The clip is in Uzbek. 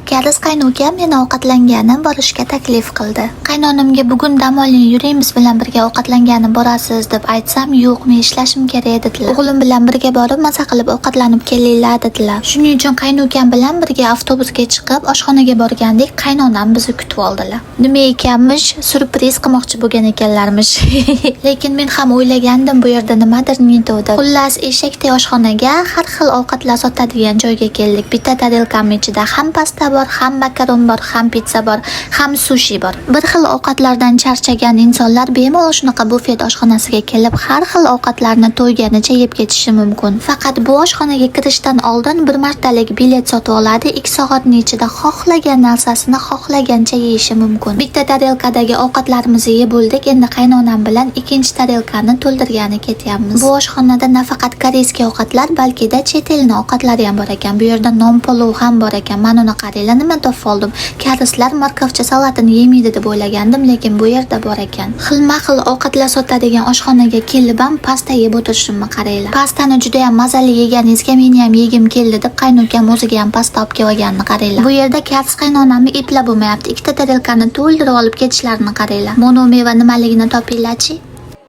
Karis qaynukam meni ovqatlangani borishga taklif qildi. Qaynonimga bugun dam oling, yuring, biz bilan birga ovqatlangani borasiz deb aytsam, "Yo'q, men ishlashim kerak", dedilar. "O'g'lim bilan birga borib, maza qilib ovqatlanib kelinglar", dedilar. Shuning uchun qaynukam bilan birga avtobusga chiqib, oshxonaga borgandik, qaynonam bizni kutib oldilar. Nima ekanmish, syurpriz qilmoqchi bo'lgan ekanlarmish. Lekin men ham o'ylagandim, bu yerda nimadir не то deb. Xullas, eshakdek oshxonaga, har xil ovqatlar sotadigan joyga keldik. Bitta tarelkamning ichida ham pasta bor, ham makaron bor, ham pitsa bor, ham sushi bor. Bir xil ovqatlardan charchagan insonlar bemalol shunaqa bufet oshxonasiga kelib, har xil ovqatlarni to'yganicha yeb ketishi mumkin. Faqat bu oshxonaga kirishdan oldin bir martalik bilet sotib oladi, 2 soatning ichida xohlagan narsasini xohlagancha yeyishi mumkin. Bitta tarelkadagi ovqatlarimizni yeb bo'ldik, endi qaynonam bilan ikkinchi tarelkani to'ldirgani ketyapmiz. Bu oshxonada nafaqat корейский ovqatlar, balkida chet elni ovqatlari ham bor ekan. Bu yerda non palov ham bor ekan. Mana uni qaranglar, nima topib oldim. Karislar morkovcha salatini yemaydi deb o'ylagandim, lekin bu yerda bor ekan. Xilma-xil ovqatlar sotadigan oshxonaga kelib ham pasta yeb o'tirishimni qaranglar. Pastani juda ham mazali yeganingizga meni ham yegim keldi deb qaynukam o'ziga ham pasta olib kelganini qaranglar. Bu yerda karis qaynonamni eplab bo'lmayapti. Ikkita tarelkani to'ldirib olib ketishlarini qaranglar. Mono meva nimaligini topinglarchi.